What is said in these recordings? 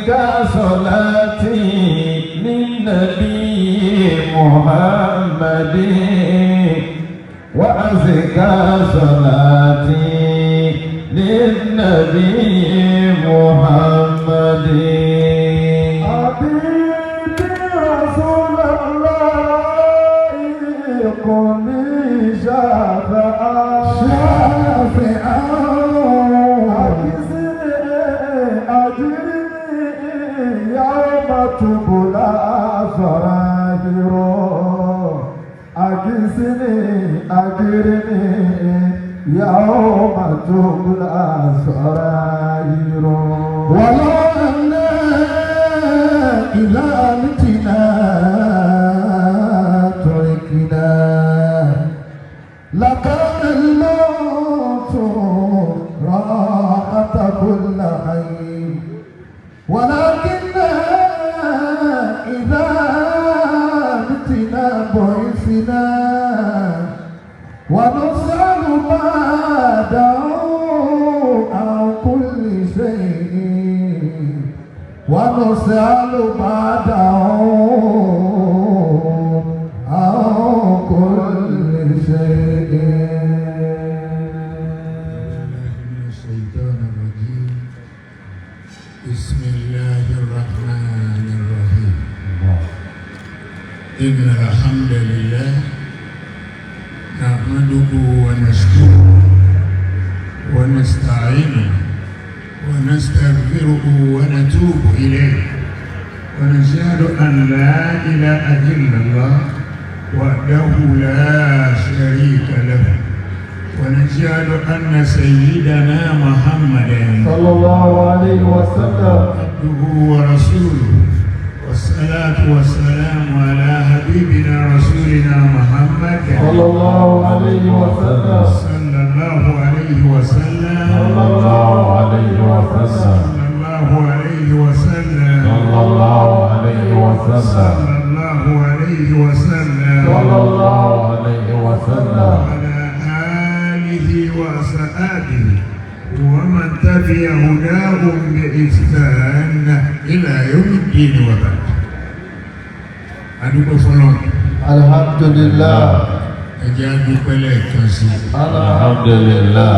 وأزكى صلاتي للنبي محمد، وأزكى صلاتي للنبي محمد. حبيبي رسول الله، كن لي شافعا. شافعا. أجزني أجرني يوم تبلى السرائر، أجزني أجرني يوم تبلى السرائر. ولو أنا إذا متنا تركنا لكان الموت راحة كل حي، ولكننا إذا متنا بعثنا ونسأل بعده عن كل شيء، ونسأل بعده عن كل شيء. من الشيطان الرجيم. بسم الله الرحمن الرحيم. إن الحمد لله نحمده ونشكره ونستعينه ونستغفره ونتوب إليه، ونشهد أن لا إله إلا الله وحده لا شريك له، ونشهد أن سيدنا محمدا صلى الله عليه وسلم عبده ورسوله، والصلاة والسلام على حبيبنا رسولنا محمد صلى الله عليه وسلم. صلى الله عليه وسلم. صلى الله عليه وسلم. صلى الله عليه وسلم. صلى الله عليه وسلم. صلى الله عليه وسلم. صلى الله عليه وسلم. وعلى آله وأصحابه ومن تبع هداهم بإحسان إلى يوم الدين، وبعد، adúpẹ́ fọ́lọ́run. الحمد لله. Ẹ jẹ́ a dúpẹ́ lẹ́ẹ̀kan sí i. الحمد لله.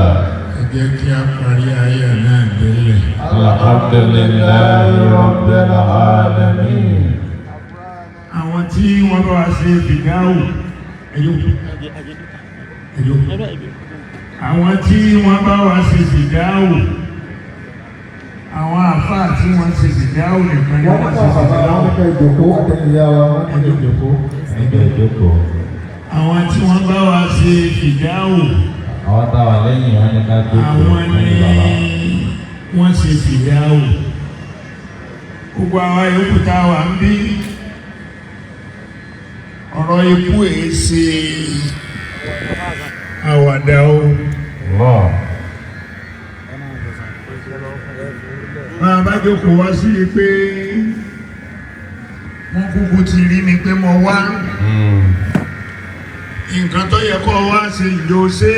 Ẹ jẹ́ kí a parí ayé náà délẹ̀. الحمد لله رب العالمين. Àwọn tí wọ́n bá wa ṣe fìdáwù, ẹjọ́ ẹjọ́, àwọn tí wọ́n bá wa ṣe fìdáwù, àwọn àfáà tí wọ́n ṣe fìdáwù nìkan ni Wọ́n wọ́n ní ṣe káwọn bàbá fìdáwù. wọn ní ká ìjòkó, àtẹnìyá wa wọn ní ká ìjòkó. Ẹgbẹ́ ìjókòó. Àwọn tí wọ́n bá wa ṣe fìdáwù, Àwọn táwa lẹ́yìn wọn ní ká jókòó. Àwọn ní lẹ́yìn bàbá. Wọ́n ṣe fìdáwù. Gbogbo àwa yòókù tá a wà ń bí, ọ̀rọ̀ ikú èé ṣe àwàdà o. Allah. Máa bá jókòó wá sí i pé wọ́n kúkú ti rí mi pé mo wá, nǹkan tó yẹ kó wá ṣe ìjọ ṣe.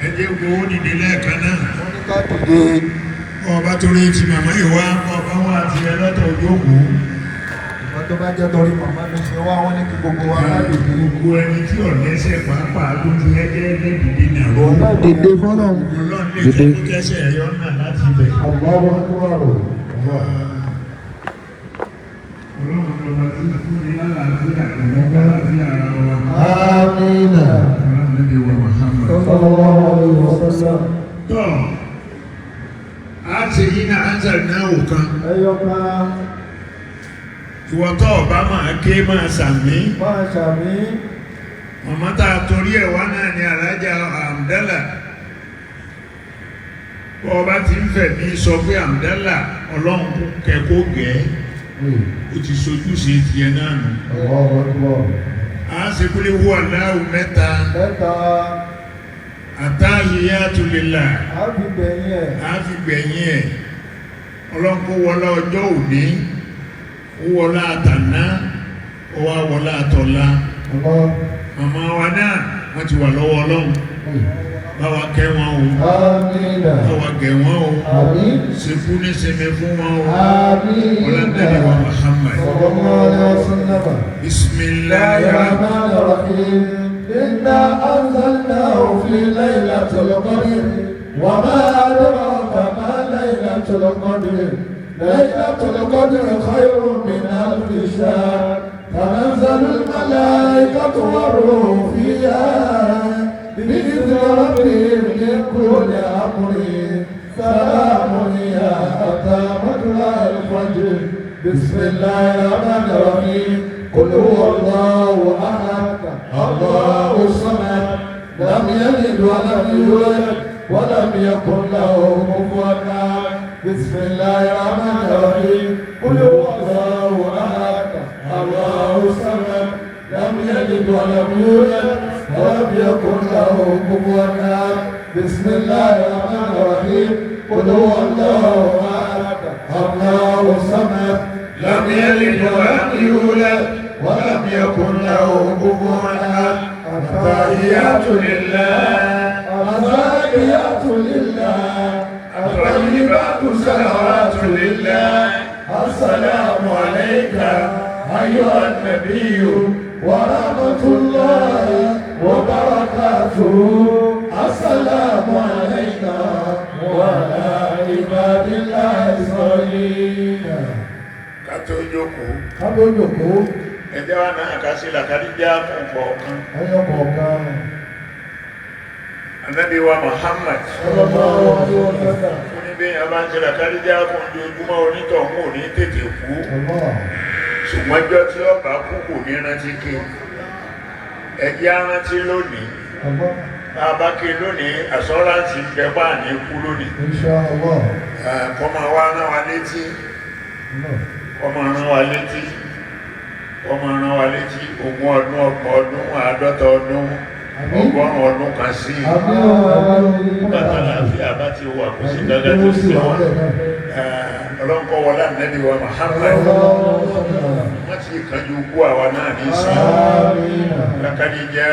Ẹ jẹ́ gbowó dìde lẹ́ẹ̀kan náà. Wọ́n ní ká dìde. Ọba torí ti màmá ìwá, ọba wọn àti ẹlọ́tọ̀ òjókòó. Ìwọ́n tó bá jẹ́ torí màmá mi ṣe wá, wọ́n ní kí gbogbo wa ká dìde. Gbogbo ẹni tí ò lẹ́sẹ̀ pàápàá tó ti ẹjẹ́ lé dìde nàró. Dìde fọ́lọ́run. Ọlọ́run lè jẹ́ kó kẹ́sẹ̀ ẹ̀yọ́ náà láti ibẹ̀. الله أكبر. Ọlọ́run lọ́ba tí fún ní lálàáfíà, ìgbàgbọ́ láàfíà ara wa. آمين. Ọlọ́run níbi wa Muhammad. صلى الله عليه وسلم. Tọ́ a ṣe yí náà answer náà wò kan. Ẹyọ kan. Ìwọ tó ọba máa ké, máa sàmí. Máa ṣàmì. Màmá tá a torí ẹ̀ wá náà ni Alájà Amdala. Bọ́ ọba ti ń fẹ̀ mí sọ pé Amdala, Ọlọ́run kẹ́kọ̀ọ́ gẹ̀ẹ́, ó ti sojúṣe tiẹ̀ náà nù. الله أكبر. A ṣe kúlẹ̀ hu aláwù mẹ́ta. Mẹ́ta. التحيات لله. Á fi gbẹ̀yìn ẹ̀. A fi gbẹ̀yìn ẹ̀. Ọlọ́run kó wọlé ọjọ́ òní, ó wọlé àtàná, ó wá wọlé àtọ̀la. Allah. Màmá wa náà, wọ́n ti wà lọ́wọ́ Ọlọ́run. Bá wa kẹ́ wọn o. Àmín. Bá wa gẹ̀ wọ́n o. Àmín. Ṣekú ní sinmi fún wọn o. Àmín. Ọlọ́dẹ̀ni wa Muhammad. Sallallahu alaihi wasallam. Bisimilayi. الرحمن الرحيم إنا أنزلناه في ليلة القدر وما أدراك ما ليلة القدر ليلة القدر خير من ألف شهر تنزل الملائكة والروح فيها بإذن ربهم من كل أمر سلام هي حتى مطلع الفجر بسم الله الرحمن الرحيم قل هو الله أحد الله الصمد لم يلد ولم يولد ولم يكن له كفوا أحد بسم الله الرحمن الرحيم قل هو الله أحد الله الصمد لم يلد ولم يولد ولم يكن له كفوا أحد بسم الله الرحمن الرحيم قل هو الله أحد الله الصمد لم يلد ولم يولد ولم يكن له كفوا أحد. التحيات لله الزاكيات لله الطيبات صلوات لله السلام عليك أيها النبي ورحمة الله وبركاته السلام علينا وعلى عباد الله الصالحين. Ká tó jókòó, Ká tó jókòó, ẹ jẹ́ wa náà ká sí làkàdíjà fún kọ̀ọ̀kan. Ẹyọ kọ̀ọ̀kan. Ànábì wa Muhammad Sallallahu alaihi wasallam. fún ní bí yẹn bá ń ṣe làkàdíjà fún ojoojúmọ́, onítọ̀hún ò ní tètè kú. Allah. Ṣùgbọ́n ọjọ́ tí ó bá kú, kò ní rántí ké. Ẹ jẹ́ á rántí lónìí. Allah. Bá a bá ké lónìí, assurance ń bẹ bá ní kú lónìí. Insha Allah. Kọ́ máa wá rán wa létí. Allah. Kọ́ máa rán wa létí, kọ́ máa rán wa létí 20 ọdún, 30 ọdún, 50 ọdún, Àmín. 100 ọdún kan sí i. Àmín o, àmín. Bàtà láàfin àbá ti wà, kò sí gàgà tó Ó sì sí wà wọn. bẹ́ẹ̀ náà. Ọlọ́nkọ́ wọlé Ànábì wa Muhammad. Sallallahu alaihi wasallam. Wọ́n ti kánjú kú àwa náà ní sí. Àmín. Lákàdí jẹ́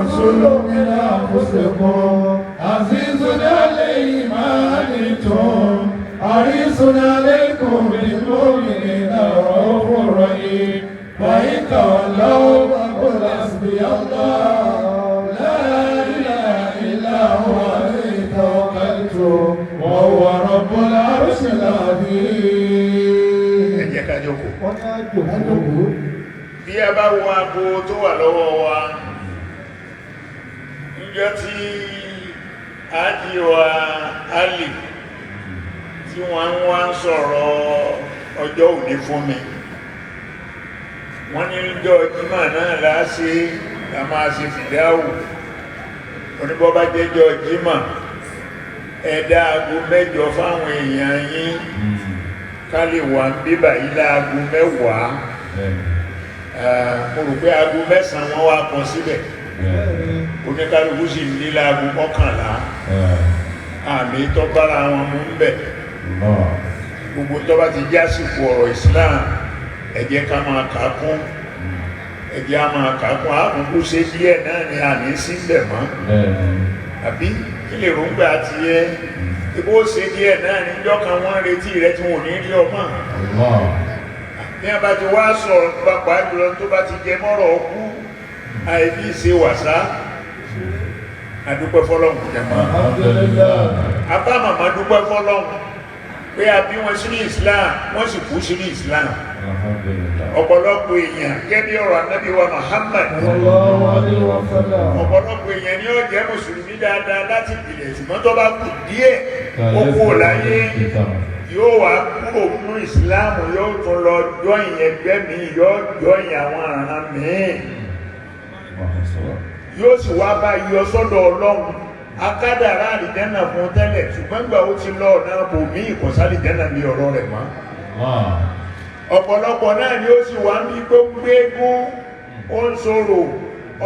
رسول من أنفسكم عزيز عليه ما عنتم حريص عليكم بالمؤمنين رؤوف رحيم فإن تولوا فقل حسبي الله لا إله إلا هو عليه توكلت وهو رب العرش Ẹ العظيم. Jẹ́ ká jókòó. Wọ́n ní àjòkó. Bí a bá wo aago tó wà lọ́wọ́ wa níjọ́ tí ájí wa Ali tí wọ́n ń wá ń sọ̀rọ̀ ọjọ́ òní fún mi, wọ́n ní níjọ́ jímọ̀ náà láṣẹ la máa ṣe fìdáwò. Oníbọ́bá jẹ́jọ́ jímọ̀, ẹ dá aago 8 fáwọn èèyàn yín, ká lè wà ń bíbà yìí láago 10. Mo rò pé aago 9 wọ́n wá kọ síbẹ̀, oníkálukú sì ní láago 11. Àmì tó bára wọn mú ń bẹ̀. Gbogbo tó bá ti jásìkò ọ̀rọ̀ Islam, ẹ jẹ́ ká máa kà á kún, ẹ jẹ́ á máa kà á kún. Àkókò ṣe díẹ̀ náà ni àní síbẹ̀ mọ́, àbí kí lè rògbà ti yẹ ibó ṣe díẹ̀ náà níjọ́ kan, wọ́n retí rẹ tí wọn ò ní rí ọmọ. Ní a bá ti wá sọ̀rọ̀, pàápàá jùlọ tó bá ti jẹ mọ́rọ̀ ọkú, àìbí ṣe wàsá. Adúpẹ́ fọ́lọ́hun, jàmá. Alhamdulillah. Abá màmá dúpẹ́ fọ́lọ́hun pé a bí wọn sínú Islam, wọ́n sì kú sínú Islam. Ọ̀pọ̀lọpọ̀ èèyàn, gẹ́gẹ́ bí ọ̀rọ̀ Ànábì wa Muhammad, Sallallahu alaihi wasallam. ọ̀pọ̀lọpọ̀ èèyàn ni ó jẹ́ mùsùlùmí dáadáa láti ìpìlẹ̀, ṣùgbọ́n tó bá kù díẹ̀ ó kú láyé, yóò wá kúrò nínú ìsìláàmù, yóò tún lọ join ẹgbẹ́ mi, yóò join àwọn àràn míì, yóò sì wá bá yọ sọ́dọ̀ Ọlọ́run. Akádàrá àlìjẹ́nà fún tẹ́lẹ̀, ṣùgbọ́n gbà ó ti lọ ọ̀nà bòmí, ìkọ̀sálìjẹ́nà bí ọ̀rọ̀ rẹ̀ mọ́. Ọ̀pọ̀lọpọ̀ náà ni ó sì wá ń bí pé ń gbégún, ó ń sọ̀rọ̀,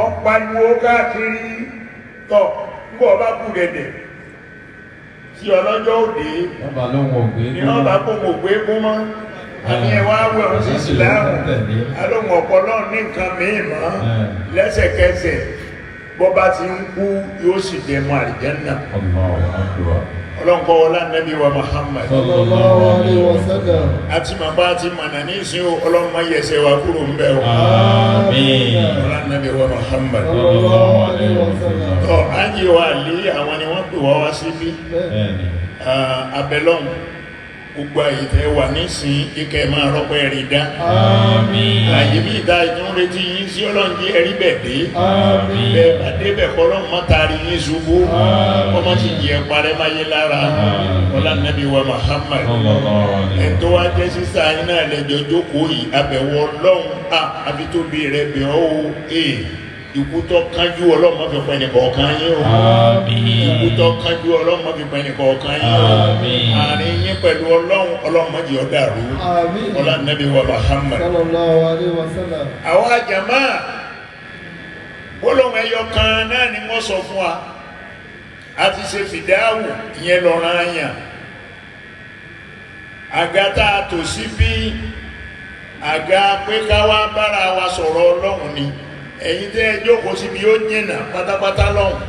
ó ń pariwo káàkiri tọ̀ ń bọ̀ bá kú dẹ̀dẹ̀ tí ọlọ́jọ́ òde Ọba lóhun ògbé. ní ọba kó mọ̀ gbégún mọ́, àní ẹ wá wẹ̀ ọ́n sí ìsìláàmù, alóhùn ọ̀pọ̀lọ́ ní nǹkan míì mọ́. Lẹ́sẹ̀kẹsẹ̀ Bọ́ bá ti ń kú, yóò sì dẹ̀mọ àlìjẹ́nà. Allahu akbar. Ọlọ́nkọ́ wọlá Nábì wa Muhammad. Sallallahu alaihi wasallam. Àti màbá àti mànà ní ìsìn o, Ọlọ́run yẹsẹ̀ wa kúrò ń bẹ̀ o. Àmín. Wọlá Nábì wa Muhammad. Sallallahu alaihi wasallam. Tọ́ ájì wa lé àwọn ni wọ́n pè wá wá síbí. Bẹ́ẹ̀ni. Abẹ́lọ́hùn, gbogbo àyè tẹ́ wà nísìn ikẹ́ máa rọ́pẹ́ rí dá. Àmín. Àyè bí ìta ìtún retí yín sí, Ọlọ́run jẹ́ ẹrí bẹ̀ dé. Àmín. Bẹ́ẹ̀ bá débẹ̀, kọ́lọ́run má taari yín ṣubú, kọ́mọ́ sì jẹ́ parẹ́ máyé lára. Ọlá Nàbí wa Muhammad. Sallallahu alaihi. Ẹ̀tọ́ wa jẹ́ sísá yín náà lẹ́jọ́ jókòó yìí, abẹ̀wò Ọlọ́run a àfi tóbi rẹ̀ bẹ̀ ọ́ o. Ee, ikú tó kánjú, Ọlọ́run má fi pa ẹnìkọ̀ọ̀kan yín o. Àmín. Ikú tó kánjú, Ọlọ́run má fi pa ẹnìkọ̀ọ̀kan yín o. Àmín. Àárín yín pẹ̀lú Ọlọ́run, Ọlọ́run má jẹ́ ó dàrú. Àmín. Ọlá Nàbí wa Muhammad. Sallallahu alaihi wasallam. Àwa jàmá, gbólóhùn ẹyọ kan náà ni wọ́n sọ fún wa. A ti ṣe fìdáwù, ìyẹn lọ́ràn àyàn. Àga tá a tò sí bí àga pé ká wá bára wa sọ̀rọ̀ Ọlọ́run ni. Ẹ̀yin tẹ́ ẹ jókòó síbi ó jìnà pátápátá lọ́hùn,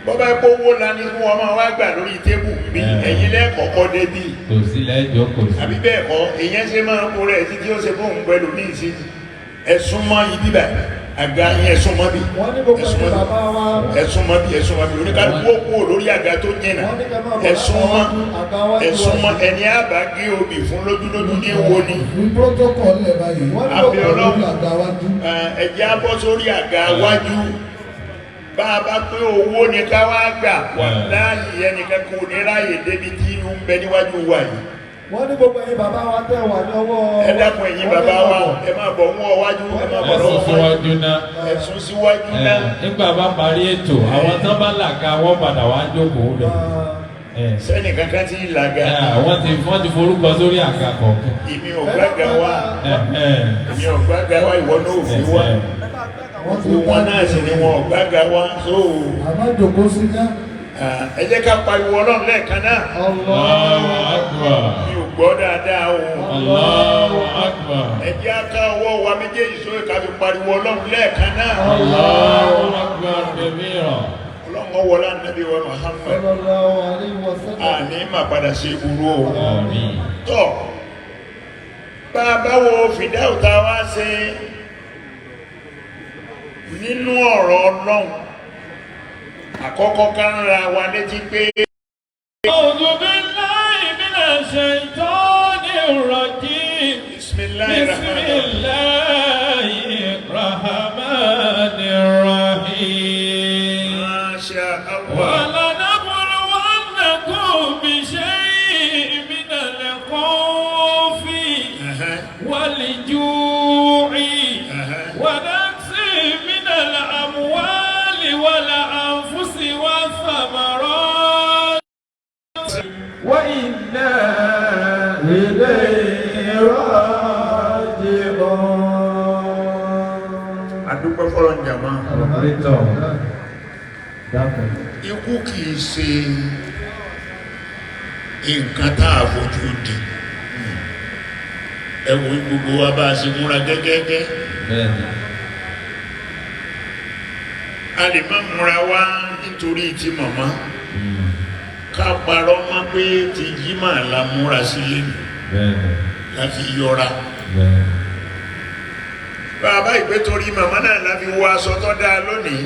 bọ́bá epo owó la ní kí wọ́n máa wá gbà lórí tébù bí ẹ̀yin lẹ́ẹ̀kọ̀ọ́kọ́ débí. Kò sí lẹ́jọ́, kò sí. Àbí bẹ́ẹ̀ kọ́, èèyàn ṣe máa ń kó rẹ̀ títí ó ṣe fóun pẹ̀lú ní ìsìn. Ẹ̀sùn mọ́ ibi báyìí, àga yín, ẹ̀sùn mọ́ bí. Wọ́n ní gbogbo Ẹ̀sùn ẹni mọ́ bí, bàbá wa. Ẹ̀sùn mọ́ bí, ẹ̀sùn mọ́ bí. Oníkálukú ó kúrò lórí àga tó jìnà. Wọ́n ní ká máa bọ̀. Ẹ̀sùn mọ́, àga wájú. Ẹ̀sùn mọ́. Ẹni àbá gé obì fún lójúlójú ní wo ni. Ní protocol lẹ̀ báyìí. Wọ́n ní Àbí gbogbo Ọlọ́run. Lórí àga wájú. Ẹ̀jẹ̀ á bọ́ sórí àga wájú. Bá a bá pé owó ni ká wá gbà, wà láàyè, ẹnìkan kò ní ráàyè débi tí ń bẹ níwájú wa yìí. Wọ́n ní gbogbo ẹ̀yin bàbá wa tẹ́ wà ní ọwọ́. Ẹ dákun, ẹ̀yin bàbá wa, ẹ máa bọ̀ ń wọ wájú, ẹ máa bọ̀ Ẹ̀sùn lọ́wọ́ wájú. síwájú náà. Ẹ̀sùn síwájú náà. Nígbà bá parí ètò, àwọn tán bá làga wọ́n padà wá jókòó bẹ̀. Sẹ́ni kankan ti làgà? Wọ́n ti forúkọ sórí àga kọ̀ọ̀kan. Èmi ò gbága wá, èmi ò gbága wá, ìwọ náà ò fi wá. Wọ́n ti Gbogbo wọn náà sì ni wọn ò gbága wá so. Àmọ́ jòkó sí ná. Ẹ jẹ́ ká pariwo Ọlọ́run lẹ́ẹ̀kan náà. Allahu akbar. Mi ò gbọ́ dáadáa o. Allahu akbar. Ẹ jẹ́ á ká ọwọ́ wa méjèèjì sókè ká fi pariwo Ọlọ́run lẹ́ẹ̀kan náà. Allahu akbar kabira. Ọlọ́run wọlá Nàbí wa Muhammad. Sallallahu alaihi wasallam. Àní má padà sí burú o. Àmín. Tọ́ bá a bá wo fìdáwò tá a wá ṣe nínú ọ̀rọ̀ Ọlọ́run, àkọ́kọ́ ká ń ra wa létí pé أعوذ بالله من الشيطان الرجيم. Bismillahir بسم Rahmanir Rahim. الله الرحمن الرحيم. Masha Allah. ولنبلونكم بشيء من الخوف والجوع ونقص من الأموال والأنفس والثمرات وإنا إليه راجعون. Adúpẹ́ fọlọ́n jàmá. Operator, dákun. Ikú kì í ṣe nǹkan tá a fojú di. Ẹ wo gbogbo wa bá a ṣe múra gẹ́gẹ́gẹ́. Bẹ́ẹ̀ni. A lè má múra wá nítorí ti màmá, ká parọ́ mọ́ pé ti jímà la múra sílé ni Bẹ́ẹ̀ni. la fi yọra. Bẹ́ẹ̀ni. Bàbá ìgbé torí màmá náà la fi wọ aṣọ tó dáa lónìí.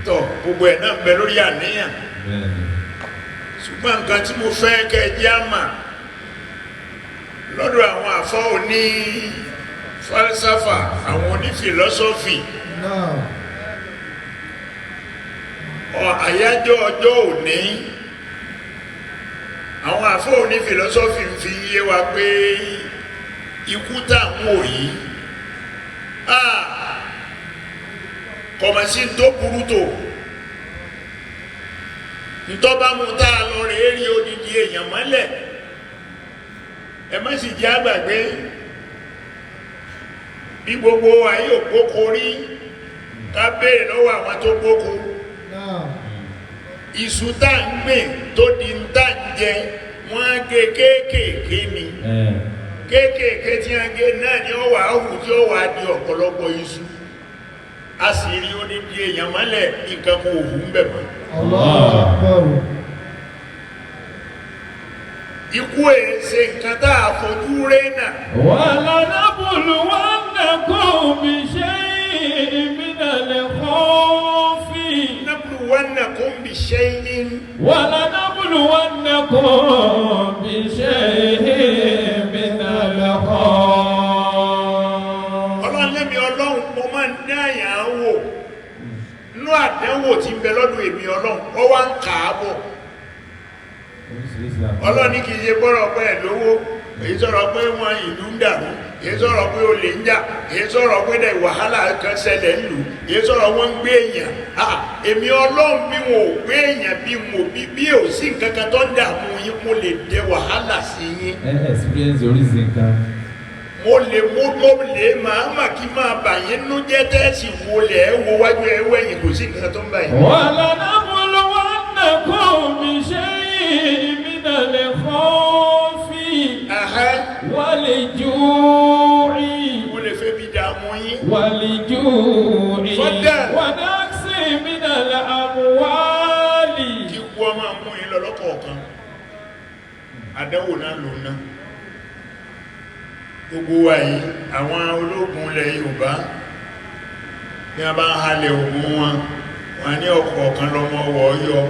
Tọ gbogbo ẹ̀ náà ń bẹ lórí àníyàn. Bẹ́ẹ̀ni. Ṣùgbọ́n nǹkan tí mo fẹ́ kẹ́ ẹ jẹ́ àmà lọ́dọ̀ àwọn àfọ́ òní falsafa, àwọn oní philosophy, Náà. ọ àyájọ́ ọjọ́ òní, àwọn àfọ́ òní philosophy ń fi yé wa pé ikú tá à ń wò yìí, kọ̀mọ̀sí tó burú tó ntọ́ba mu tá a lọ rèé rí odidi èèyàn mọ́lẹ̀. Ẹ má sì jẹ́ àgbàgbé bí gbogbo ayé ògbóko rí, ká béèrè lọ́wọ́ àwọn tó gbóko. Náà. Iṣu tá à ń gbìn tó di ń tá à ń jẹ, wọ́n á gé kéékèèké ni. Kéékèèké tí wọ́n gé náà ni ó wà á hù tí ó wà á di ọ̀pọ̀lọpọ̀ iṣu. A sì rí odidi èèyàn mọ́lẹ̀, nǹkan kan òwú ń bẹ̀ mọ́. Allahu Akbar. Ikú ẹ̀ ṣe nǹkan tá a fojú rẹ́ náà. ولنبلونكم بشيء من الخوف. Nabluwannakum bi shay'in. ولنبلونكم بشيء من الخوف. Ọlọ́run lẹ́mi Ọlọ́run, mo máa ń dá àyàn án wò nínú àdánwò tí ń bẹ lọ́dún èmi Ọlọ́run. Ọ wá ń kà á bọ̀. Ọlọ́run ní kì í ṣe bọ́rọ̀ pé ẹ̀ lówó, èyí sọ̀rọ̀ pé wọ́n ìlú ń dàrú, èyí sọ̀rọ̀ pé olè ń jà, èyí sọ̀rọ̀ pé dẹ̀ wàhálà kan ṣẹlẹ̀ ń lù, èyí sọ̀rọ̀ wọ́n ń gbé èèyàn. Ah, èmi Ọlọ́run, bí wọn ò gbé èèyàn, bí mo bí ò sí nǹkan kan tó ń dààmú yín, mo lè dẹ wàhálà sí yín. Ẹ experience oríṣi nǹkan. Mo lè mo lè máa mà kí máa bà yín nú jẹ́ tẹ́sí wo lẹ̀ ẹ́ wo wájú ẹ wẹ̀yìn, kò sí nǹkan tó ń bà yín. ولنبلونكم بشيء من الخوف والجوع. Mo lè fẹ́ bí dààmú yín. والجوع. تفضل. ونقص من الأموال. Kí kú ọmọ mú yín lọ lọ́kọ̀ọ̀kan, àdánwò náà ló ná gbogbo wa yìí. Àwọn ológun ilẹ̀ Yorùbá ní a bá ń halẹ̀ ògùn wọn, wọn ní ọ̀kọ̀ọ̀kan lọmọ ọwọ́ yọ.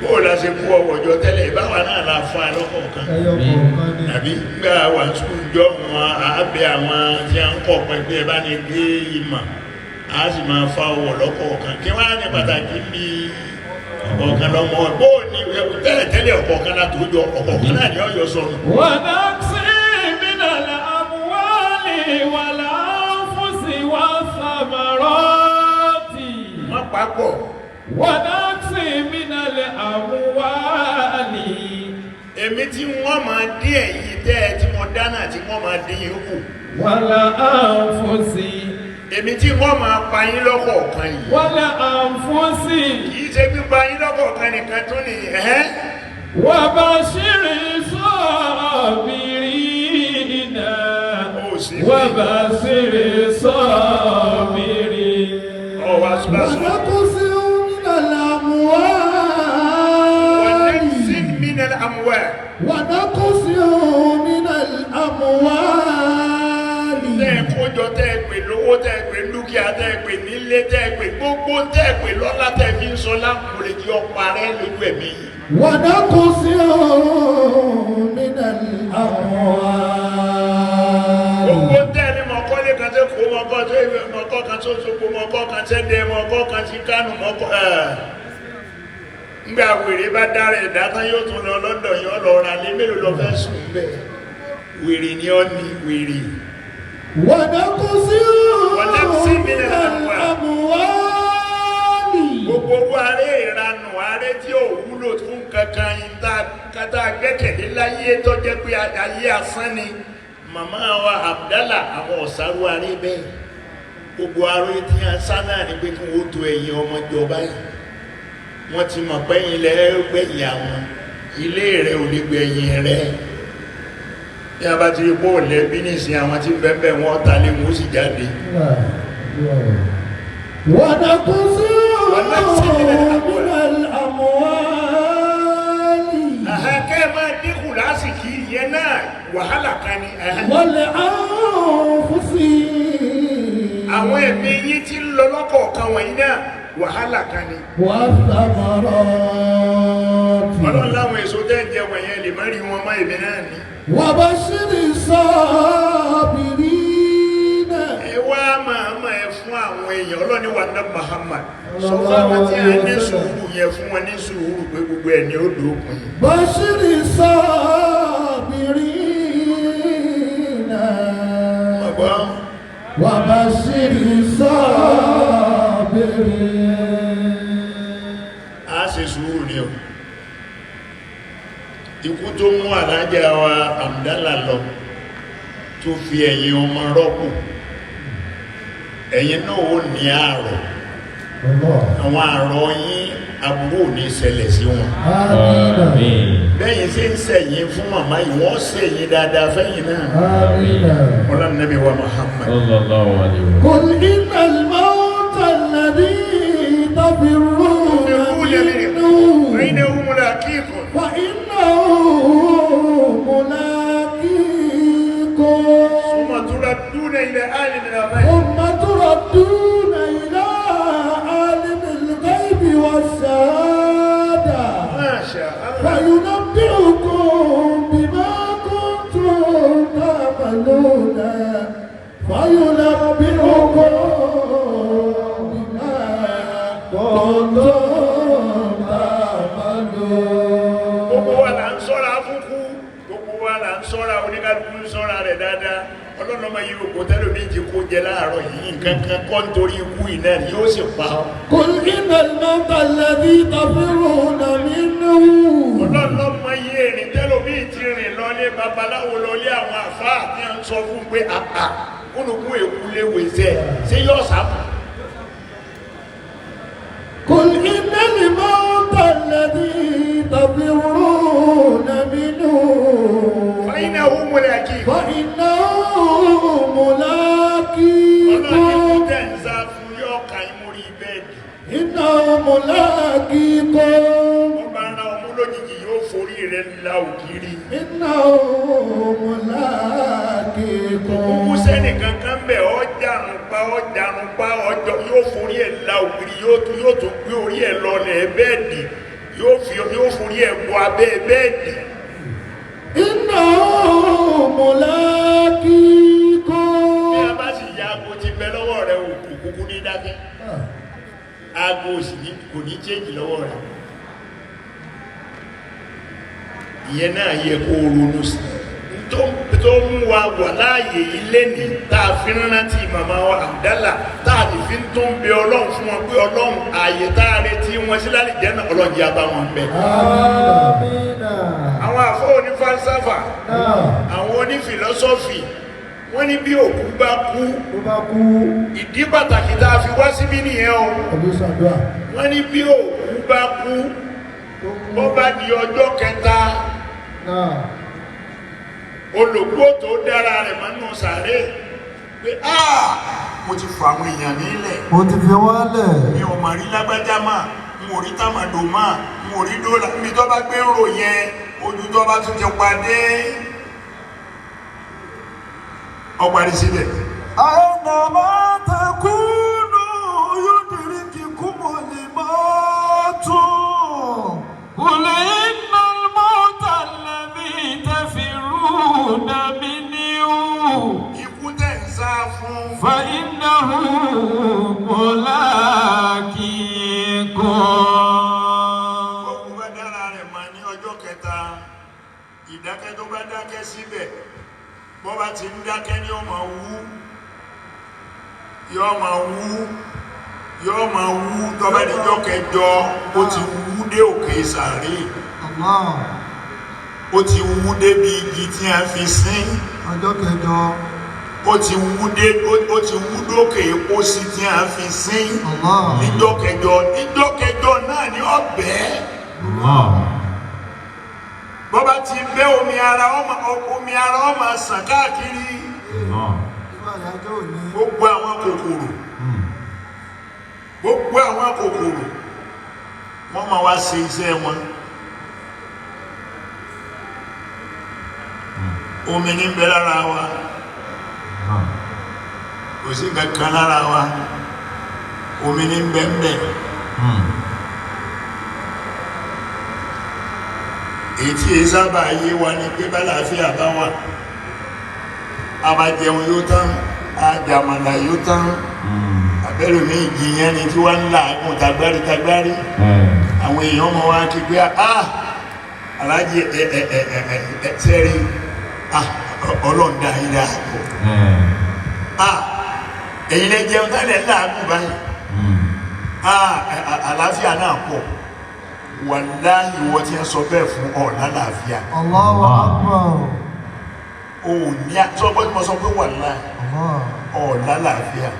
Bóò la ṣe kú ọwọ́ jọ tẹ́lẹ̀? Ìbáwa náà la fún ẹ lọ́kọ̀ọ̀kan. Ẹyọ kọ̀ọ̀kan ni. Àbí gbà wà sùkúl jọ wọn àbẹ àwọn tí a ń kọ̀ pẹ̀lú ẹ bá ní gbé ìmọ̀, a sì máa fa ọwọ́ lọ́kọ̀ọ̀kan. Kí wọ́n á ní pàtàkì bí ọ̀kọ̀ọ̀kan lọ́mọ bóò ní tẹ́lẹ̀ tẹ́lẹ̀, ọ̀kọ̀ọ̀kan la tó jọ, ọ̀kọ̀ọ̀kan náà ni ọ̀yọ́ sọnù. ونقص من الأموال والأنفس والثمرات. Wọ́n papọ̀. ونقص من الأموال. Èmi tí wọ́n máa dín ẹ̀yìn tẹ́ ẹ tí mo dáná tí wọ́n máa dín yín kù. والأنفس. Èmi tí wọ́n máa pa yín lọ́kọ̀ọ̀kan yìí. والأنفس. Kì í ṣe pípa yín lọ́kọ̀ọ̀kan nìkan tún ni ẹ̀hẹ́n. وبشر الصابرين. Ó sì fi وبشر الصابرين. Ọ̀ wá sùpàṣù. ونقص من الأموال. ونقص من الأموال. ونقص من الأموال. Tẹ́ ẹ kójọ, tẹ́ ẹ pè lówó, tẹ́ ẹ pè dúkìá, tẹ́ ẹ pè nílé, tẹ́ ẹ pè gbogbo, tẹ́ ẹ pè lọ́lá, tẹ́ ẹ fi ń sọ láǹkùrẹ́ kí ọ parẹ́ lójú ẹ̀mí yìí. ونقص من الأموال. Gbogbo tẹ́ ẹ ní mọ̀kọ́lé kan tẹ́ kó mọ̀kọ́ tó ìwé mọ̀kọ́ kan tó sogbo mọ̀kọ́ kan tẹ́ dẹ mọ̀kọ́ kan ti Kánò mọ̀kọ́ ẹ̀. Ngbà wèrè bá dára ẹ̀dá tán, yóò tún lọ London, yóò lọ ra lé mélòó lọ fẹ́ sùn bẹ́ẹ̀. Wèrè ni ọ́ ní wèrè. ونقص ونقص من من الأموال. الأموال. Gbogbo owó aré ìranù, aré tí ò wúlò fún kankan yìí tá kátà gbẹ́kẹ̀lé láyé tó jẹ́ pé ayé asán ni. Màmá wa Abdallah, àwọn ọ̀sáró aré bẹ́ẹ̀, gbogbo aré tí a sá náà ni pé kí wọ́n tó ẹ̀yìn ọmọ jọba yìí. Wọ́n ti mọ̀ pé ilẹ̀ gbẹ̀yìn àwọn ilé rẹ̀ ò lè gbẹ̀yìn rẹ̀. Bí a bá ti rí bóòlù ẹbí nísìnyí, àwọn tí bẹ́ẹ̀ wọ́n ta lé wọn ó sì jáde. ونقص ونقص من الأموال. من الأموال. Kẹ́ ẹ máa dínkù lásìkò yẹn náà, wàhálà kan ni. والأنفس. Àwọn ẹ̀mí yín tí ń lọ lọ́kọ̀ọ̀kan wọ̀nyí náà, wàhálà kan ni. والثمرات. Ọlọ́run láwọn èso tẹ́ ń jẹ wọ̀nyẹn lè má rí wọn mọ́, èmi náà ni. وبشر الصابرين. Ẹ wá máa máa ẹ fún àwọn èèyàn, Ọlọ́ni wa ná Muhammad sọ fún àwọn tí a ní sùúrù yẹn, fún wọn ní sùúrù pé gbogbo ẹ̀ ní ó dópin. بشر الصابرين. Ọgbọ́n. وبشر الصابرين. A ṣe sùúrù ni o. Ikú tó mú alájà wa Abdallah lọ, tó fi ẹ̀yìn ọmọ rọ́pò, ẹ̀yin náà ó ní àrọ̀. الله. Àwọn àrọ̀ yín, aburú ò ní ṣẹlẹ̀ sí wọn. آمين. Bẹ́yìn ṣe ń sẹ̀yìn fún màmá yìí, wọ́n sẹ̀yìn dáadáa fẹ́yìn náà. آمين. Ọlọ́run Nábì wa Muhammad. Sallallahu alaihi wa قل إن الموت ẹ̀. ثم تردون إلى عالم الغيب والشهادة Masha Allah. فينبئكم بما كنتم تعملون فينبئكم بما كنتم تعملون. Gbogbo wa là ń sọ́ra fúnkú, gbogbo wa là ń sọ́ra, oníkálukú ń sọ́ra rẹ̀ dáadáa. Ọlọ́run ọmọ yìí òkú tẹ́lómi ti kó jẹ láàárọ̀ yìí, nǹkan kan kọ́ nítorí ikú yìí náà yóò sì pa ọ́. قل إن الموت الذي تفرون منه Ọlọ́run ọmọ yìí èrìn tẹ́lómi ti rìn lọlé babaláwo lọlé àwọn àfáà tí a ń sọ fún pé àà kúnnùkún èkú léwé sẹ́ ṣé yóò sáfù. قل إن الموت الذي تفرون منه Fáyínà ó múlẹ̀ kí. فإنه Ọlọ́run ملاقيكم tẹ̀ ń sá fún yóò ka ìmúrí bẹ́ẹ̀dì. إنه ملاقيكم Wọ́n bá ń ra ọmú lójijì yóò forí rẹ̀ la ògiri. إنه ملاقيكم Kúkú sẹ́nì kankan bẹ̀ ọ́ jarun pa ọ́ jarun pa ọjọ́ yóò forí ẹ̀ la ògiri yóò tún gbé orí ẹ̀ lọlẹ̀ bẹ́ẹ̀dì yóò fi yóò forí ẹ̀ bọ abẹ́ bẹ́ẹ̀dì. إنه ملاقيكم Bí a bá sì ya aago ti bẹ lọ́wọ́ rẹ̀ òkú kúkú ní dákẹ́. Aago sì ní kò ní chéjì lọ́wọ́ rẹ̀. Ìyẹn náà yẹ kó o ronú sí. Tó mú wa wà láàyè yìí lénìí tá a fi ń rántí màmá wa Abdallah tá a sì fi ń tún bẹ Ọlọ́run fún wọn pé Ọlọ́run ààyè tá a retí wọn sí lálẹ́ náà Ọlọ́run jẹ́ abá wọn bẹ̀. Àmín. Àwọn àfọ́ onífalsáfà, Náà, àwọn onífìlọ́sọ́fì, wọ́n ní bí òkú bá kú, tó bá kú, ìdí pàtàkì tá a fi wá síbí nìyẹn o. ọdún ṣàdúrà. Wọ́n ní bí òkú bá kú, Tó kú, bó bá di ọjọ́ kẹta, náà, olùkó tó dára rẹ̀ mọ́nú sàárè pé áà mo ti fọ àwọn èèyàn nílẹ̀, mo ti fi wọ́n lẹ̀. mi ò mọ̀ rí lágbájá mà, n ò rí tàmàdò mà, n ò rí dọ́là, mi tó bá gbé ń rò yẹn, ojú tó bá tún ti padé. Ó parí síbẹ̀. أينما تكونوا يدرككم الموت قل إن الموت الذي تفرون منه Ikú tẹ̀ ń sá fún. فإنه ملاقيكم. Òkú bá dára rẹ̀ mọ̀ ní ọjọ́ kẹta, ìdákẹ́ tó bá dákẹ́ síbẹ̀, bọ́ bá ti ń dákẹ́ ní ó máa wú, yóò máa wú, yóò máa wú, tó bá di ọjọ́ kẹjọ, ó ti wú dé òkè sàárè, Allah ó ti wú débi igi tí a fi sín, ọjọ́ kẹjọ ó ti wú dé ó ti wú dókè pósí tí a fi sín. Allah Níjọ́ kẹjọ, níjọ́ kẹjọ náà ni ó bẹ́ẹ̀. Bọ́bá ti bẹ́ omi ara ọmọ omi ara ọmọ sàn káàkiri. Irú àyájọ́ òní Gbogbo àwọn kòkòrò, gbogbo àwọn kòkòrò wọ́n máa wá ṣe iṣẹ́ wọn. Omi ní ń bẹ lára wa, kò sí nǹkan kan lára wa, omi ní ń bẹ ń bẹ. Èyí tí èyí sábà yé wa ni pé bálàáfíà bá wà, a bá jẹun yóò tán, a jàmàlà yóò tán, àbẹ́rù ní ìjìyàn ni tí wọ́n ń làágùn tagbárí tagbárí. Àwọn èèyàn mọ̀ wá kí pé ah aláàjì ẹ ẹ ẹ ẹ ẹ ẹ sẹ́rí ah Ọlọ́run dá yín dáa pọ̀, ah ẹ̀yin lẹ jẹun tálẹ̀ làágùn báyìí, ah àlàáfíà náà pọ̀. Wàláhì wọ́n ti ń sọ bẹ́ẹ̀ fún ọ lálàáfíà. Allahu Akbar O ò ní sọ pé mo sọ pé wàláhì Allah ọ lálàáfíà.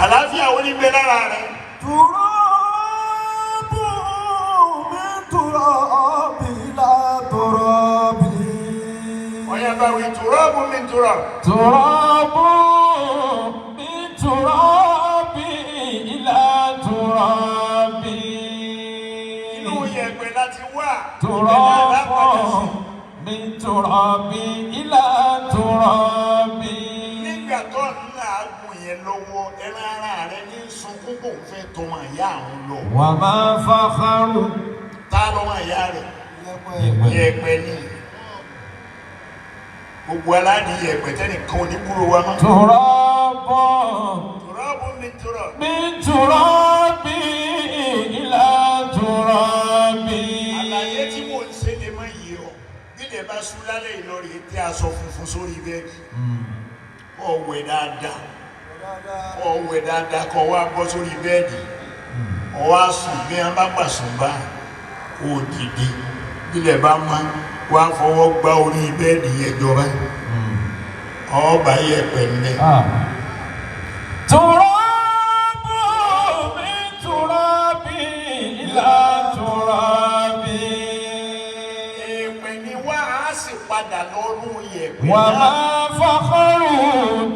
Àlàáfíà wo ni bẹ lára rẹ? تراب من تراب إلى تراب Ọ̀yà bá wí tùrọ́ọ̀bù mi tùrọ̀. تراب من تراب إلى تراب. Inú yẹ̀pẹ̀ láti wà. Ibẹ̀ náà تراب lápadà sí. من تراب إلى تراب. tó ń làágùn yẹn lọ́wọ́ ẹran ara rẹ ní sunkún kò ń fẹ́ tọmọ ìyá àwọn lọ. وما فخر Ta lọ́mọ ìyá rẹ̀? Yẹ̀pẹ̀ ni. Gbogbo aládìí yẹ̀pẹ̀ tẹ́nìkan ò ní kúrò wa mọ́. تراب Tùrọ́bù mi tùrọ̀. من تراب إلى تراب. Àlàyé tí mò ń ṣe lè má yé ọ. Bílẹ̀ bá ṣú lálẹ́ Ìlọrin tẹ́ aṣọ funfun sórí bẹ́ẹ̀dì. Kó wẹ̀ dáadáa. Kó wẹ̀ dáadáa kó wá bọ́ sórí bẹ́ẹ̀dì. Ó wá sùn bí wọ́n bá gbà sùn bá kó o dìde. Bílẹ̀ bá mọ́ wá fọwọ́ gbá orí bẹ́ẹ̀dì yẹn jọba. Ọba yẹ̀pẹ̀ ńlẹ̀. تراب من تراب إلى تراب. Yẹ̀pẹ̀ ni wá á sì padà lọ́rùn yẹ̀pẹ̀ náà. وما فخر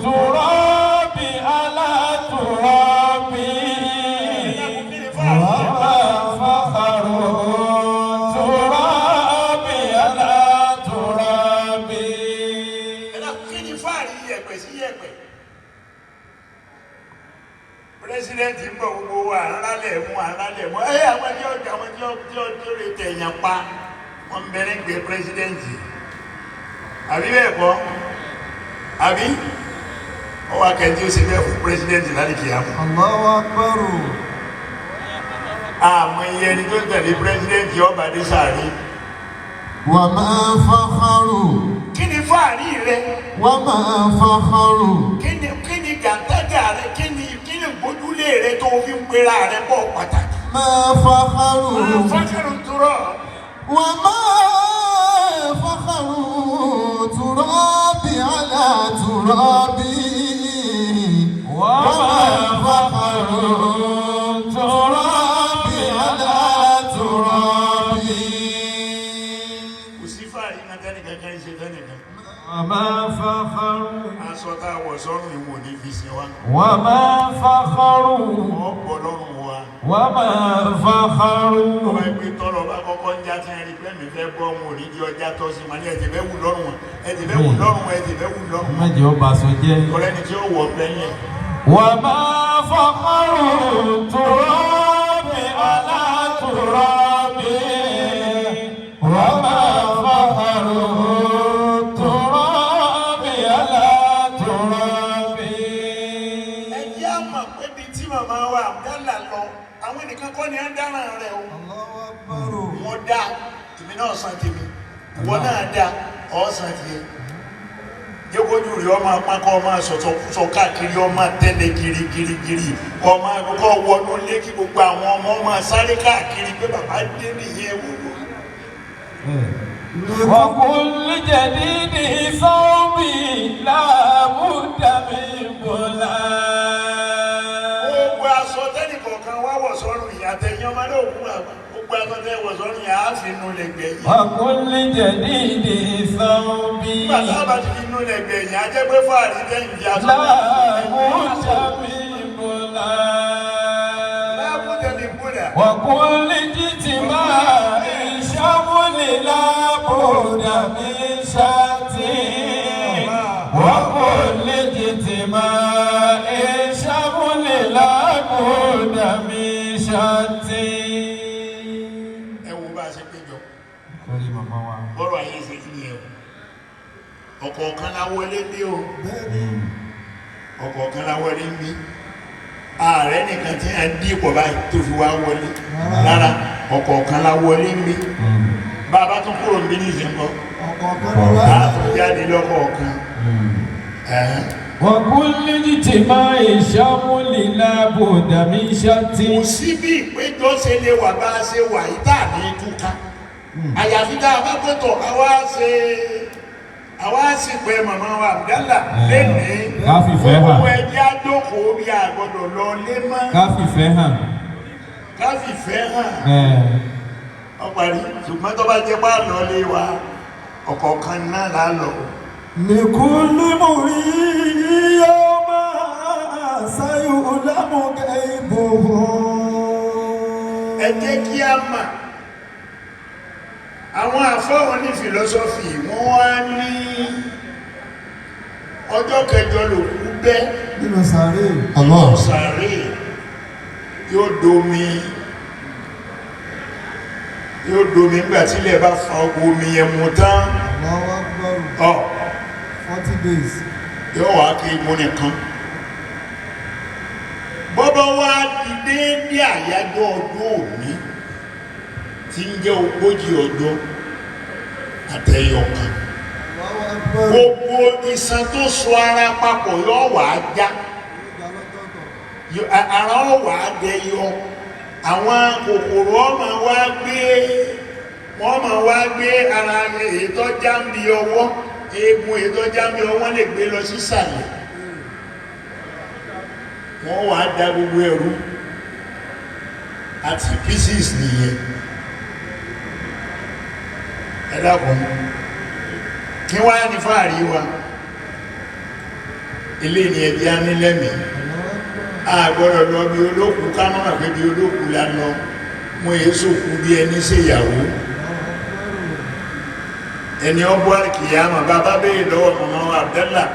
تراب على تراب. وما فخر تراب على تراب. Ẹ̀dá kí ni fáàrí yẹ̀pẹ̀ sí yẹ̀pẹ̀? Pírẹsidẹ́ǹtì ń bọ̀ gbogbo wa àrálẹ̀ mú ẹ àwọn tí ọjà àwọn tí ó tí ó lè tẹ̀yàn pa wọ́n ń bẹ̀rẹ̀ gbé pírẹsidẹ́ǹtì. Àbí bẹ́ẹ̀ kọ́? Àbí? Ó wá kẹ́ntì ó ṣe bẹ́ẹ̀ fún pírẹsidẹ́ǹtì láti kìí àmọ́. Allahu Akbar. Àmọ́ iye ẹni tó tẹ̀lé pírẹsidẹ́ǹtì ọba dé sàárè. وما فخر Kí ni fáàrí rẹ? وما فخر Kí ni gàǹtàgà rẹ? Kí ni gbójúlé rẹ tó fi ń pera rẹ bọ̀ pàtàkì? ما فخر Fákàrù turọ̀. وما فخر تراب على تراب. وما فخر تراب على تراب. Kò sí fáàrí kan tẹ́nìkan kan ṣe tẹ́nìkan. وما فخر Aṣọ tá a wọ̀ sọ́run ìwò ní fi sin wa. وما فخر Wọ́n bọ̀ lọ́rùn wa. وما فخر Ọba ìpè tọ́lọ̀ bá kọ́kọ́ ń já tí ń rí pé mi fẹ́ bọ́ wọn ò ní jẹ́ ọjà tọ́ sí ma ní ẹ̀jẹ̀ fẹ́ wù lọ́rùn wọn. Ẹ̀jẹ̀ fẹ́ wù lọ́rùn wọn. Ẹ̀jẹ̀ fẹ́ wù lọ́rùn wọn. Mẹ́jọ bá sọ jẹ́. Ọ̀rẹ́ ni tí ó wọ̀ bẹ́yẹn. وما فخر تراب على تراب. وما فخر تراب على تراب. Ẹ jẹ́ á mọ̀ pé bíi tí màmá wa Abdallah lọ, àwọn nìkan kọ́ ni á dáràn rẹ̀ o. Allahu Akbar. Wọ́n dá tèmi náà san tèmi, ìwọ náà dá ọ̀ san tiẹ̀. Jẹ́kọ́jú rẹ̀ ọmọ apákọ́ ọmọ sọ̀tọ̀kúsọ káàkiri ọmọ tẹ́lẹ̀ girigirigiri ọmọ akọ́kọ́ wọnú ilé kí gbogbo àwọn ọmọ ọmọ sáré káàkiri pé bàbá dé nìyẹn wò wò. وكل جديد ثوب لا بد من بلاد. Gbogbo aṣọ tẹ́nì kọ̀ọ̀kan wá wọ̀ sọ́run ìyá tẹ̀yìn ọmọ náà kú àgbà. Gbogbo aṣọ tẹ́ wọ̀ sọ́run ìyá á fi nu lẹ̀gbẹ̀ yìí. وكل جديد ثوب Nígbà tá a bá ti fi nu lẹ̀gbẹ̀ yìí, á jẹ́ pé fáàrí tẹ́yìn fi aṣọ لا náà. بد من بلاد. Lábújá ni búdà. وكل اجتماع شمل لا بد من شات. وكل اجتماع شمل لا بد من شات. Ẹ wo bá a ṣe péjọ. Torí màmá wa. Bọ́rọ̀ ayé ṣe fi yẹn o. Ọ̀kọ̀ọ̀kan la wọlé bí o. Ọ̀kọ̀ọ̀kan la wọlé ń bí. Ààrẹ nìkan tí a ń dí pọ̀ báyìí tó fi wá wọlé. Rárá, ọ̀kọ̀ọ̀kan la wọlé ń bí. Bàbá tún kúrò ń bí ní ìsìnkọ́. Ọ̀kọ̀ọ̀kan ni wá. A tún jáde lọ́kọ̀ọ̀kan. Ẹ̀hẹ́n. وكل اجتماع شمل لا بد من شات. Kò sí bí ìpéjọ ṣe lè wà bá a ṣe wà yìí tá a ní túká. Àyàfi tá a bá gbọ́tọ̀ àwa ṣe àwa sì pé màmá wa Abdallah lẹ́nìí. Ká fìfẹ́ hàn. Gbogbo ẹjẹ́ àjókòó bí a gbọ́dọ̀ lọ lé mọ́. Ká fìfẹ́ hàn. Ká fìfẹ́ hàn. Ẹ̀. Ọparí ṣùgbọ́n tó bá jẹ́ pá lọ lé wa ọ̀kọ̀ọ̀kan náà là á lọ. لكل مريد يوم سيؤلم غيبه. Ẹ jẹ́ kí a mà àwọn àfọ́wọn ní fìlọ́sọ́fì wọ́n wá ní ọjọ́ kẹjọ lòkú bẹ́ Nínú sàárè. nínú sàárè, yóò domi, yóò domi nígbà tí ilẹ̀ bá fa omi yẹn mu tán. Allahu Akbar. Ọ 40 days. Yóò wá kí imú nìkan. Bọ́bá wá di déédéé àyájọ́ ọdún òní tí ń jẹ́ 40 ọjọ́ àtẹyọkan, Allahu Akbar. Gbogbo iṣan tó so ara papọ̀ yóò wá já. Ìgbà lọ́tọ̀ọ̀tọ̀. Ara ó wá dẹyọ, àwọn kòkòrò ọmọ wa gbé, wọ́n máa wá gbé ara èyí tó já ń bi ọwọ́, eegun èyí tó já ń bi ọwọ́ lè gbé lọ sísàlẹ̀, wọ́n wá da gbogbo ẹ̀rú àti pieces nìyẹn. Ẹ dákun, kí wá ní fáàrí wa? Ilé ni ẹbí á ní lẹ́mìí. A gbọ́dọ̀ lọ bí olókùú ká mọ̀ pé bí olókùú la lọ. Mo èé sòkú bí ẹni ṣèyàwó, ẹni ọgbọ́ àlìkìyàmà. Bàbá béèrè lọ́wọ́ mọ̀mọ́ Abdallah,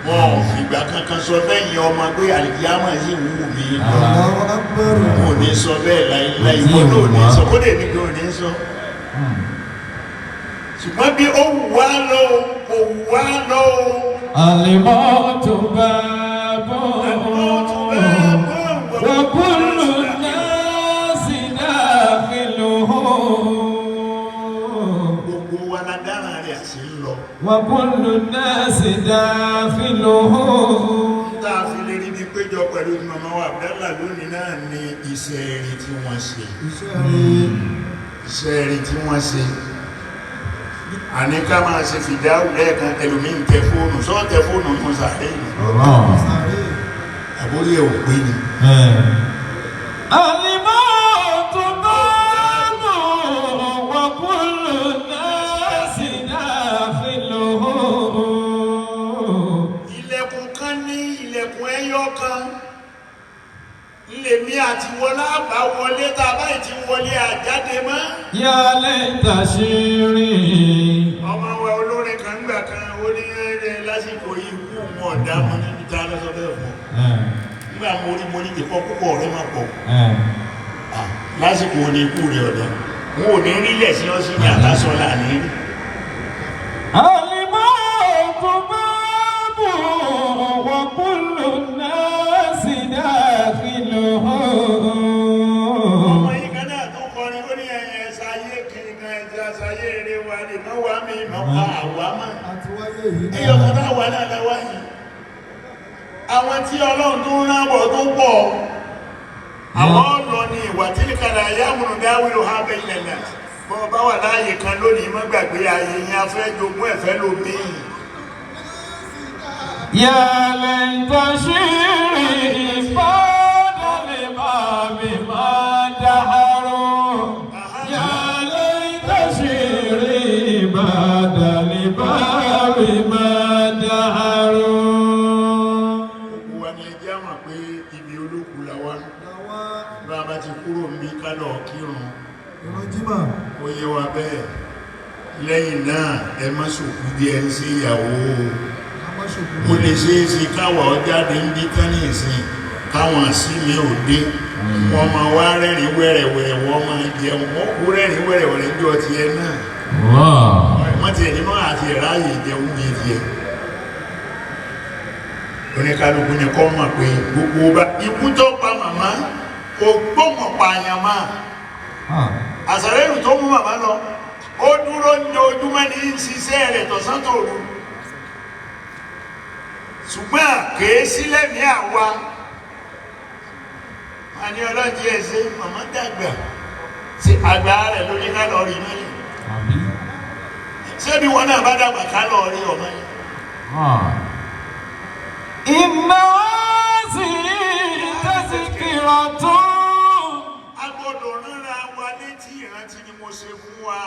wọn ò fìgbà kankan sọ fẹ́yìn ọmọ pé àlìkìyàmà yìí wù mí lọ. Allahu Akbar. Wọn ò ní sọ bẹ́ẹ̀ láíláí. Wọn náà ò ní sọ, kódé mi kò ní sọ. Ṣùgbọ́n bí ó wù wá lọ, kò wù wá lọ. الموت باب وكل الناس داخله. Gbogbo wa la dára rẹ̀ àti ń lọ. وكل الناس داخله. Tá a fi lè rí bí péjọ pẹ̀lú màmá wa Abdallah lónìí náà ni iṣẹ́ rí tí wọ́n ṣe. Iṣẹ́ rí. Iṣẹ́ rí tí wọ́n ṣe, àní ká máa ṣe fìdáwù lẹ́ẹ̀kan. Ẹlòmíín tẹ fóònù, sọ́ tẹ fóònù nù sàárè ni. Sàárè. Àbórí ẹ̀ ò pé ni. الموت باب وكل الناس داخله. Ilẹ̀kùn kan ní ilẹ̀kùn ẹyọ kan lèmi àti wọlé àbá wọlé, tá a báyìí ti wọlé àjáde mọ́. يا ليت شعري. Ọmọ wa olórin kan gbà kan, ó ní ẹrẹ lásìkò ikú wọn ọ̀dà mọ́ nínú tá a lọ́sọ bẹ́ẹ̀ fún nígbà mo rí, mo ní ìkọ́ púpọ̀ rẹ máa pọ̀. Ah, lásìkò ní ikú rẹ ọ̀dà wọn ò ní rílẹ̀ sí ọ sí ní àtàsọ láàrin rí. الموت باب وكل الناس داخله. Ọmọ yìí kan náà tó kọrin, ó ní ẹyẹ ṣayé kiri kan, ẹja ṣayé eré wa lè mọ wá mi mọ pa àwa mọ. Àti wáyé yìí. Ẹyọ kan náà wà náà lọ́wọ́ yìí, àwọn tí Ọlọ́run tó ń rán bọ̀ tó pọ̀, àwọn ọ̀nà ni ìwà tí kàdà yàmùnú dáwìlò ha bẹ ilẹ̀ náà. Bọ́ bá wà láàyè kan lónìí, má gbàgbé ayé yẹn, afẹ́ jogún ẹ̀fẹ́ lómi. يا ليت شعري بعد الباب ما دهروا، يا ليت شعري بعد الباب ما دهروا. Gbogbo wa ni ẹjẹ́ àmọ̀ pé ibi olókùú la wá. Làwa. Bá a bá ti kúrò níbi ká lọ kírun. Ìrun jímọ̀. Ó yé wa bẹ́ẹ̀. Lẹ́yìn náà, ẹ má sòkú bí ẹ ń ṣe ìyàwó. Amáṣòkú. Ó lè ṣe é ṣe káwà ọ jáde ń bí tán ní ìsìn, káwọn sí mi ò dé, wọ́n máa wá rẹ́rìn wẹ́rẹ̀wẹ̀rẹ̀, wọ́n máa jẹun, wọ́n kú rẹ́rìn wẹ́rẹ̀wẹ̀rẹ̀ ní ọtí ẹ náà. Wọ́n tiẹ̀ ní máa àti ẹ̀ráyè jẹun ní tiẹ̀. Oníkálukú ni kọ́ mọ̀ pé gbogbo bá ikú tó pa màmá kò gbọ́mọ̀ pààyàn máa àsàrẹ́rù tó mú màmá lọ, ó dúró ní ojúmọ́ ní í ṣiṣẹ́ rẹ̀ tọ̀sán tòru, ṣùgbọ́n kèé sílẹ̀ ní àwa a ní ọlọ́jì ẹ̀ ṣe màmá dàgbà sí àgbà rẹ̀ lórí ká lọ rí mọ́lẹ̀. Ṣé bí wọn náà bá dàgbà ká lọ rí ọmọ yẹn? إن هذه تذكرة. A gbọ́dọ̀ ránra wa létí. Ìrántí ni mo ṣe fún wa.